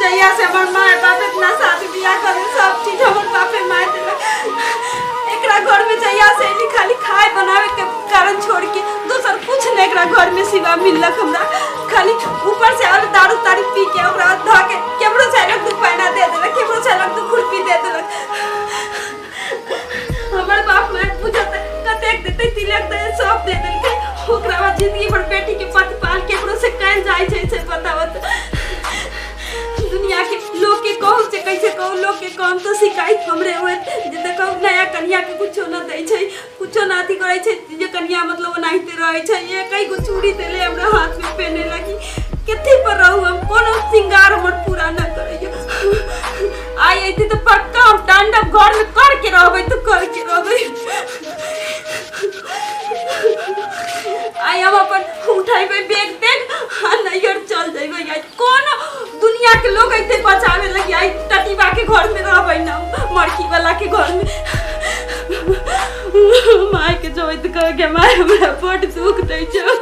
जहिया से हमर माय बाप इतना शादी बियाह करे सब चीज हमर बापे माय देलक। एकरा घर में जहिया से अयली खाली खाए बनावे के कारण छोड़ के दोसर कुछ नहीं एकरा घर में सिवा मिललक हमरा। खाली ऊपर से और दारू तारू पी के ओकरा धऽ के केमरो से अलग दू पैना दे देलक, केमरो से अलग दू खुरपी दे देलक। हमर बाप माय बुझत कतेक देते तिलक दे सब दे देलकै। ओकरा बाद जिंदगी भर बेटी के प्रतिपाल केकरो से कैल जाइ छै से बतावत। दुनिया के लोग के कहू से कैसे कहू, लोग के कहम तो शिकायत हमरे होत जे देखो नया कन्या के कुछो न दै छै, कुछो न अथी करै छै, जे कन्या मतलब ओनाहिते रहै छै। एक गो चूड़ी देले हमरा हाथ में पहने लगी, कथी पर रहू हम, कोनो श्रृंगार हमर पूरा न करैया। आइ अयती तऽ पक्का हम तांडव घर में करके रहबै तऽ करके रहबै। आइ हम अपन उठेबै बैग तैग आ नैहर चल जेबै। आइ कोनो दुनिया के लोग अयते बचावे लगी, आइ टटीबा के घर में रहबै ना, मड़की वाला के घर में। माय के जोइत कह के माय हमरा बड दुख दै छौ।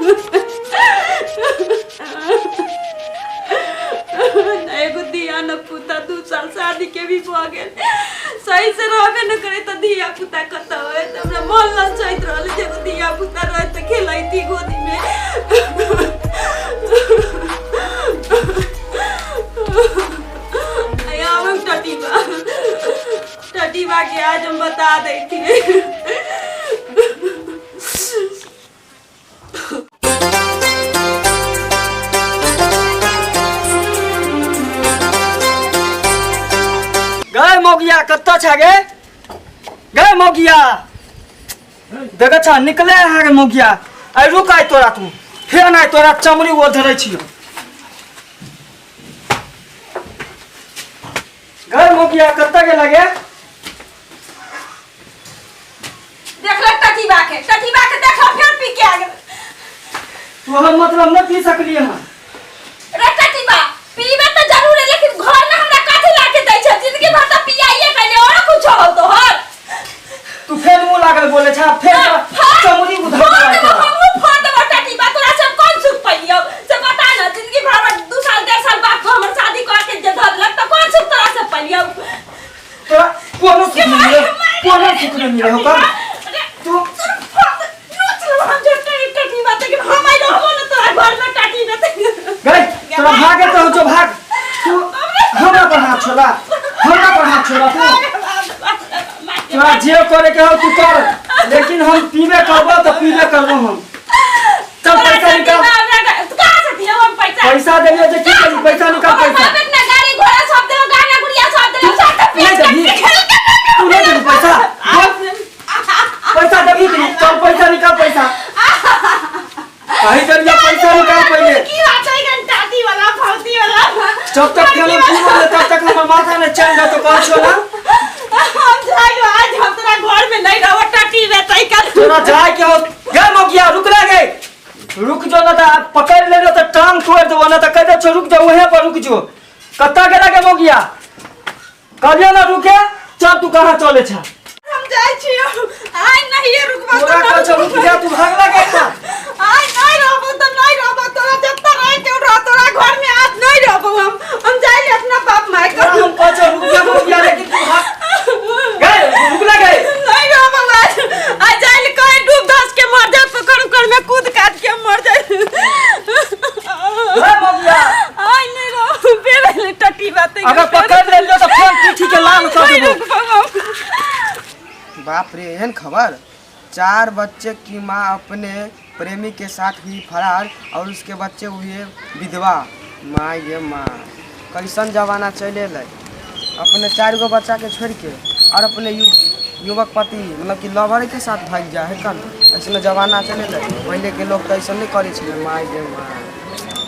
एगो धिया न पुता, 2 साल शादी के भी भऽ गेल, सही से रहबे न करे तऽ धिया पुता कतऽ होयत। हमरा मन ललचाइत रहल जे एगो धिया पुता रहत तऽ खेलैती गोदी में। आबै टटीबा, टटीबा के आज हम बता दै छियै। गए मौगिया कत्ता छा गे? गए मौगिया देख छा निकले है गे मौगिया। आई रुक आई तोरा, तू फेर नहीं तोरा चमड़ी वो धरे छियो। गए मौगिया कत्ता के लगे? देखलक टटीबा के, टटीबा के देखल फेर पी के आ गेल। तू हम मतलब न पी सकली हन। रे टटीबा पीबे त जरूर है, लेकिन घर में हमरा कथी ला के दै छै? जिंदगी भर त पियाइए कैले और कुछ हो तोहर। तू फेर मुंह लागल बोले छा, फेर चमड़ी उधर फोड़ देबो, हमहूँ फोड़ देबो टटीबा, तोरा से हम कौन सुख पैलियौ से बता न। जिंदगी भर हमर 2 साल 1.5 साल बाप को हमर शादी कर के जे धर देलक त कौन सुख तोरा से पैलियौ? तोरा कोनो सुख नहीं मिले, कोनो सुख नहीं मिले हो का तू। गई तोरा भागे तो हो जो भाग। तू हमरा पर हाथ छोड़ा, हमरा पर हाथ छोड़ा। तू तोरा जे करे के हो तू कर, लेकिन हम पीबे करबो तो पीबे करबो हम। चल पैसा निकाल, पैसा देलियो जे की करी? पैसा निकाल, पैसा नहीं देबी तू, नहीं देबी पैसा, पैसा देबी कि नहीं? चल पैसा निकाल, पैसा कहीं देलियो, पैसा निकाल पहले। जब तक खेलो पीबो ने तब तक हमर माथा ने चैन रहतो। कह छो ना तोरा जाए के हो। गे मौगिया रुक रे, गे रुक जो ना त पकड़ ले तो टांग तोड़ देबो ना त कह दे छो रुक जो, वहीं पर रुक जो। कत्ता गेला गे मौगिया? कहलियो ना रुके। चल तू कहाँ चले छा? हम जाइ छियो, आइ नहीं रुकबो। तोरा कह छो रुक जा, तू भागला गे खा। आइ नहीं रहबो त नहीं रहबो, तोरा जत्ता रहे के रह, तोरा घर में आज नहीं रहबो हम। हम जाइ ले अपना बाप माय तोरा के। हम कह छो रुक जा मौगिया, लेकिन तू भाग गए, रुक ना गए। नहीं रहबो आज, आज जाइ ले कहीं डूब धस के मर जाए, पकड़ उकड़ में कूद काट के मर जाए। हे मौगिया आइ नहीं रहबो, फेर अइले टटी बात। अगर पकड़ ले लियो तो फेर पीठी के लाल कर नहीं देबो। रुकबो हम। बाप रे, एहन खबर! 4 बच्चे की माँ अपने प्रेमी के साथ हुई फरार और उसके बच्चे हुए विधवा। माँ ये माँ, कैसन जमाना चले अलै। अपने 4 गो बच्चा के छोड़ के और अपने युवक पति मतलब कि लवर के साथ भाग जा है कन। ऐसन जमाना चले अलै, पहले के लोग तो ऐसा नहीं करे छलै। माँ ये माँ।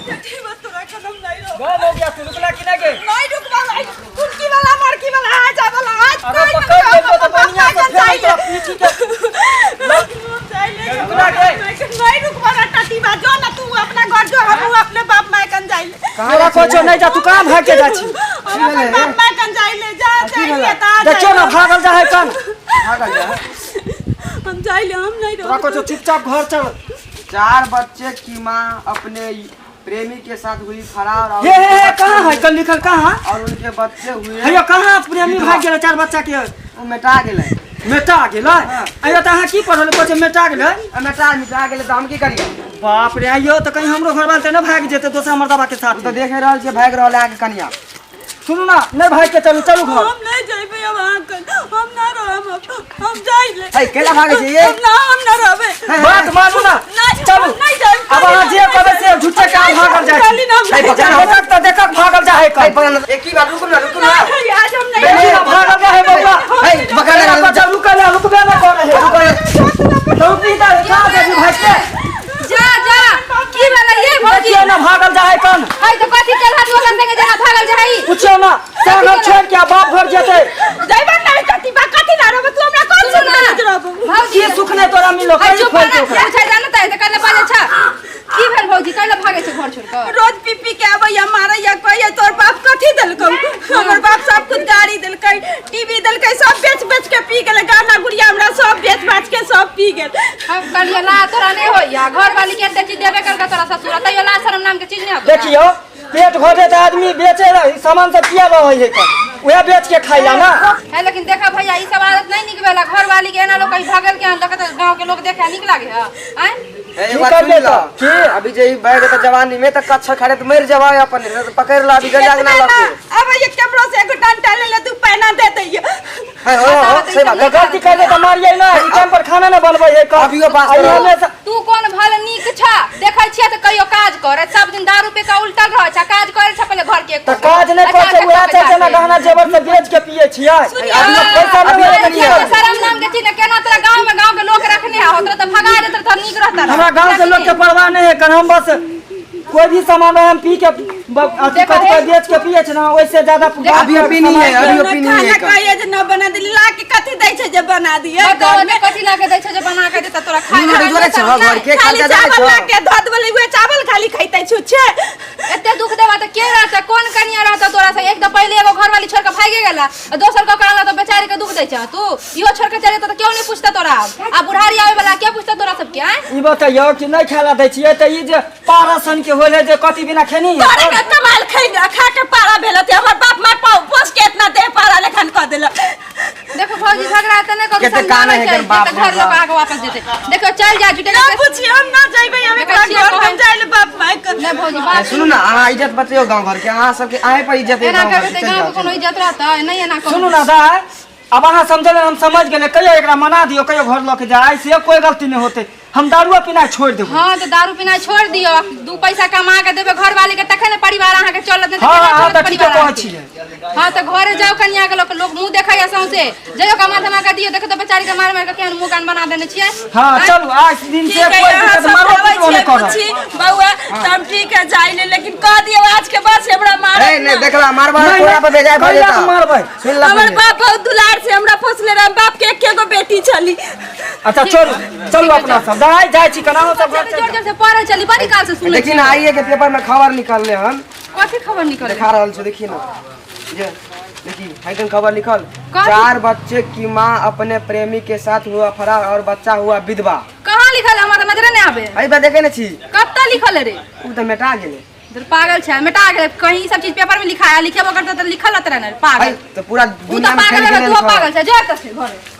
टटीबा तोरा कदम नहीं रहबो। गए मौगिया तू रुकला कि ना गे? नहीं रुकबो भाई, कुर्की वाला मरकी वाला आ जा वाला आज अगर कोई पकड़ ना ले तो बाप बढ़िया माय से के फेर जाइले। तोरा पीठी के रुकला गे। नहीं रुकबो ना टटीबा, जो ना तू अपना घर जो, हम अपने बाप माय कन जाइले। तोरा कह छो नहीं जा, तू कहाँ भाग के जा छी? हम अपन बाप माय कन जाइले, जा जाइले त आ देखियो ना भागल जा है कन। भागल जा। हम जाइले, हम नहीं तोरा रहबो। कह छो चुपचाप घर चल। 4 बच्चे की माँ अपने प्रेमी के साथ हुई फरार और हे हे हे उनके बच्चे कहाँ है हुए- कल लिखल कहाँ और उनके बच्चे हुए हेयो कहाँ प्रेमी भाग गेलै चार बच्चा के ओ मेटा गेलै मेटा गेलै अयो तऽ अहाँ की पढ़ल कहै छै मेटा गेलै आ मेटा मिटा गेलै तऽ हम की करियै बाप रे अयो तऽ कहीं हमरो घर वाला तऽ नहि भागि जेतै दोसर मर्दबा के साथ ओ तऽ देखे रहल छियै भागि रहल है अहाँके कनिया सुनू ना नहि भागि के चलू चलू घर हम नहीं जइबै अब अहाँ कन हम ना रहब अब, हम जाइले है केला भागै छै ये हम ना हम ना रहबै बात मानू ना नहीं, चलू हम नहीं जाइब। अब अहाँ जे कहबै से झूठे काम भागल जाइ खाली ना हम छै नहीं देखक जाइब। तऽ देखक भागल जाइ है है पकड़ एक ही बार रुकू ना रुकू ना नहीं, आज हम नहीं देखी ना भागल जाइ है बउआ है पकड़ ना बच्चा रुकल है रुकबे ना करे है रुकी तऽ कहाँ जाइ भागि के जा जा की भेलै ये भौजी देखियौ ना भागल जाइ है कन है तो कथी चल हाथ ओकर संगे जेना भागल जाई पूछियौ ना संग हम छोड़ि के आ बाप घर जेतै जइबै नहीं कथी बा कथी ना रहबै तू हमरा कौन सुन ना। सुन रहबै भौजी की सुख नहि तोरा मिलो है कहीं चुप खोल ना के ओकरा पूछै जाना त त कने बाजै छ की भेल भौजी कैला भागै छै घर छोड़ के रोज पी पी के आबैया मारैया कहैया तोर बाप कथी देलकौ हमर बाप सब कुछ गाड़ी देलकै टीवी देलकै सब बेच बेच के पी गेलै गाना गुड़िया हमरा सब बेच बाच के सब पी गेल हम कहलियै ला तोरा नहि होइया घर वाली के एते चीज देबे करके तोरा ससुर तैयो ला शरम नाम के चीज नहि होतो देखियौ पेट घटे तऽ आदमी बेचे रही सामान सब किया रहै है कन उएह बेच के खाइला ना है लेकिन देखा भैया ई सब आदत नहीं निक भेला घर वाली के एना लोग कहीं भागल के हन देखत गांव के लोग देखे निक लागे है आँय ए, की एक बात करबै सुनि ल तऽ? की? अभी जे ई बैग तऽ जवानी में तऽ कच्छर खाड़े तऽ मरि जेबै अपन नहीं तऽ पकड़ि ल अभी गंजा ना इतना ना लग आबैया केमरो से एगो डंटा ले ले तू पैना दे दैया है हो हो सही बात तऽ गलती कर दे तऽ मारियै ना ई टाइम पर खाना ना बनबै है कन अभियो बात आ ई करो। हमेशा तू कोन भल नीक छ देखै छियै तऽ कहियो काज करे सब दिन दारू पी के उल्टल रहै छ काज करे छ पहिले घर के तऽ काज नहि करै छै उएह छै जेना गहना जेवर से बेच के पियै छियै अभियो पैसा नहि अभियो होइ कनिया छै। शरम नाम के चीज ने केना तोरा गांव में गांव के लोग रखने है तोरा तऽ भगा देत तऽ नीक रहता हमरा गांव के लोग के परवाह नहीं है कन हम बस कोई भी सामान रहे हम पी के अथी देखो कथी हे। कहै बेच के पिए छै ना ओइसे ज्यादा अभियो पीनी है अभियो ना पीनी है खाना एकर। कहैया जे न बना देली ला के कथी दै छै जे बना दिए बताओ ने कथी ला के दै छै जे बना के देता तोरा खाए नींद जोरे छौ घर के खाली खर्चा जाने चावल छौ ला के धो देबले उहे चावल खाली खैतै छुच्छे एते दुख देबा तऽ के रहतै कोन कनिया रहतै तोरा से एक तऽ पहिले एगो घरवाली छोड़ के भागे गेला आ दोसर के ओकरा तऽ बेचारी के दुख दै छै तू इहो छोड़ के चले जेतौ तऽ केओ नहि पूछतै तोरा आब आ बुढ़ारी आबै वाला के पूछतै तोरा सबके आँय ई बतैयौ कि नहि खाय दै छियै तऽ ई जे पारा सन के होल है जे कथी बिना खेनी तोरे के कमाल खै खा के पारा भेल होतै हमर बाप माय पाव पोस के इतना देह पारा लेखन कऽ देलक देखो भौजी झगड़ा तऽ नहि करू कते कानै है समझाबै एकर बाप छै घर रे लोग बाप। आके वापस जेतै देखो चल जा जुटे ना पूछी हम ना जइबै हम देखै एकरा छियै घर कहै। हम जाइले बाप माय के नहि भौजी ए, बाप सुनू ना अहाँ इज्जत बचैयौ गाँव घर के अहाँ सबके अहें पर इज्जत है एना गाँव घर करबै के तऽ चलि गाँव जाउ के कोनो इज्जत रहतै नहि एना करू सुनू ना दाय अब अहाँ समझल हम समझ गेलै कहियो एकरा मना दियौ कहियो घर लऽ के जाय से कोई गलती नहि होतै हम दारुआ पीना छोड़ि देबै हाँ तऽ दारू पीनाइ छोड़ि दियौ दू पैसा कमा के देबै घरवाली के तखन ने परिवार अहाँके चलत नहि तऽ हाँ केना हाँ चलत तऽ ठीके परिवार कहै अहाँके? छियै हाँ तऽ घरे जाउ कनिया के लोक लोक मुँह देखैया सौंसे जइयो कमा धमा के दियौ देखो तऽ बेचारी के मारि मारि के केहन मुँह कान बना देने छियै हाँ चलू आज दिन से ठीक है कोई अहाँ दिक्कत मारो समझाबै पीटबो छियै नहि करब पूछी बौआ तऽ हम ठीक है जाइले लेकिन कह दियौ आज के बाद से हमरा ए मारत नहीं ना। देखला मारबा नहीं, तोरा पर बेजाय भऽ कैला जेता के मारबै? सुन ला हमर पहिले। बाप बहुत दुलार से हमरा पोसले रहे बाप के एके गो बेटी छली अच्छा छोड़ू चलू अपना सब दाइ जाइ छी केनाहु सब घर जोर जोर से पढ़ै चली बड़ी काल से सुनै देखी ना आइए के पेपर में खबर निकलले हन कथी खबर निकल देखा रहल छो देखी ना ये देखी हाइटन खबर लिखल कथी? चार बच्चे की माँ अपने प्रेमी के साथ हुआ फरार और बच्चा हुआ विधवा कहाँ लिखल है? हमरा तऽ नजरे नहि आबे अई बा देखे ने छी कतऽ लिखल है रे उ तऽ मेटा गेलै धुर, पागल छै मेटा गेलै कहीं ई सब चीज पेपर में लिखा है लिखेबो करतै तऽ लिखल रहतै ने पागल अई तऽ पूरा उ तऽ दुनिया में पागल फैल है गेलै तू पागल छै जोर तऽ छै घरे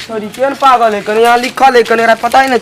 सॉरी केहन पागल है कनि यहाँ लिखल है कनि एकरा पता ही नहीं।